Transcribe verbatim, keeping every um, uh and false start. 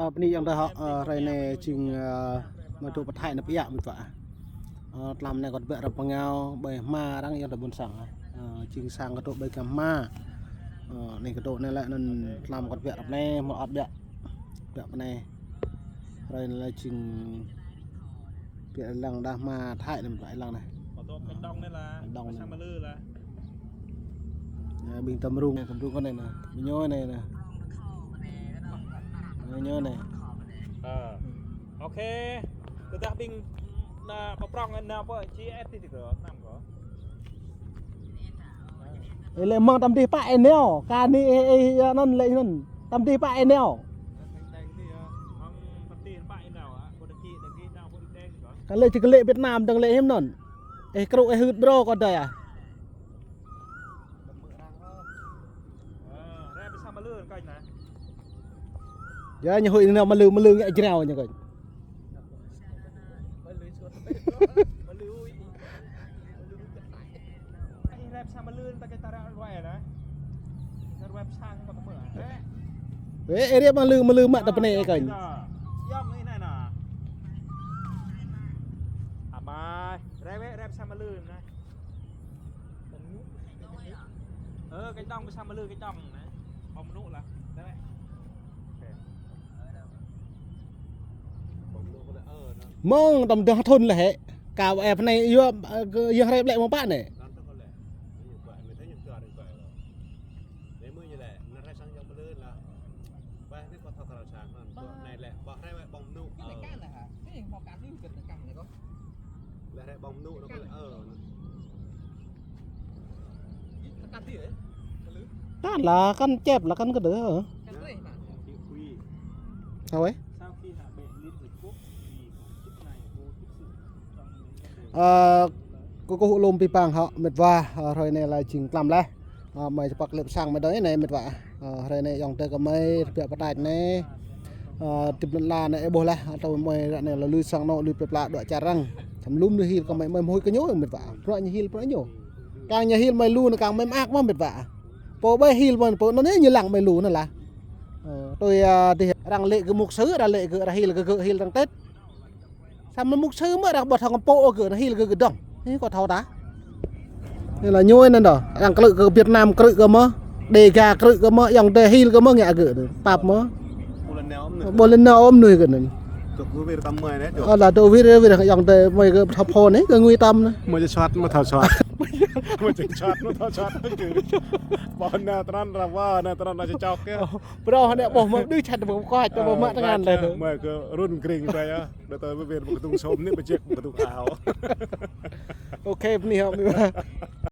Ơ, bơni ayŏng adơi hŏ, ơ, hrơi anai jing, ơ, mơ̆ dŏ pơ Thái anai pơiă mĕt wa. Ơ, tlam anai kâo tơbiă ră pơngao, ƀơi hma arăng ayŏng adơi ƀôn sang. Ơ, jing sang kâo dŏ ƀơi gah hma. Ơ, anai kâo dŏ anai lĕ anŭn tlam kâo tơbiă ră anai, mơ̆ ăt biă. Biă pơ anai. Hrơi anai lĕ jing biă lăng đah hma Thái anai mĕt wa lăng anai. Kâo dŏ kơ đŏng anai lah. Đŏng anai. Sang mă lư lah. Ơ, ƀing tơm rung, tơm rung kâo anai nă. Ƀing ñu anai nă. Ƀing ñu anai. Ơ. Ôkê. Tơdah ƀing nă pơprŏng nă pơ G S ti ti kơ, năm kơ. Ê, lĕ mơ̆ng tăm dih pă ê neo. Ka ni ê, ê, ê, anŭn lĕ anŭn. Tăm dih pă ê neo. Kơ lĕ či kơ lĕ Việt Nam dơ̆ng lĕ hiư̆m anŭn. Ê, krŭ ê hưt brô kơ adơi ah. Yơh, ñu huĭ nao mă lư, mă lư ngă jrao ñu kơ. Ê, ê, rep mă lư, mă lư mă tơ pơ anai kơ. Ơ, kơ đŏng pơ sang mă lư kơ đŏng nă. Ƀong mơnŭ lah. Mơ̆ng tăm dah thun lĕ hĕ. Ka ƀă ê pơ anai yua, ơ, kơ yua hrơi ƀlĕ mơ̆ng pă anai. Tan lah, kan čep lah, kan kơ dơ. Sao ấy? Ơ, kơ kơ hŭ lôm pi pang hŏ mĕt wa, ơ, hrơi anai lah jing tlam laih. Ơ, mơi čơpăk lĕp sang mơi đơi anai mĕt wa. Ơ, hrơi anai ayŏng adơi kơ mơi tơbiă pơtač anai. Ơ, tĭp lăn la anai ê ƀuh laih, atâo mơi ră anai lah lui sang anŏ, lui plơi pla dŏ čar arăng. Tăm lum ñu hil kơ mơi, mơi mơhuĭ kơ ñu mĕt wa. Bruă ñu hil, bruă ñu. Kang ñu hil mơi lu anai kang mơi mơak mơ̆ mĕt wa. Pô ƀai hil mơi, pô anŭn ñu lăng mơi lu anŭn lah. Ơ, tui, ơ, dih arăng lĕ kơ mục sư, arăng lĕ kơ, arăng hil kơ, kơ hil arăng tĕt. Samơ̆ mục sư mơ̆ arăng ƀu thâo kơ pô kơ, arăng hil kơ, kơ dŏng. Anai kâo thâo ta. Anai lah ñu anŭn đôč. Arăng krư̆ kơ Việt Nam krư̆ kơ mơ̆. Đêga krư̆ kơ mơ̆, ayŏng adơi hil kơ mơ̆ ngă kơ. Pap mơ̆. Ƀu lĕ nao ôm nuih kơ anŭn. Ơ, lah dŏ wir, wir ayŏng adơi mơi kơ thâo phô anai, kơ ngui tăm anai. Mơi čơčot mơ̆ thâo čơčot. Mơi čơčot mơ̆ thâo čơčot. Ƀu nao tơnăn ră wa, nao tơnăn ră čơčok yơh. Brô anai ƀuh mơ̆ đưh čăt ƀu kơč, ƀu mă tơngan lĕ. Mơi kơ run gring ta yơh. Đa tơ ƀu wir ƀu kơdung sôm anai ƀu jek ƀu kơdung ao. Ôkê, bơni hŏ mơi wa.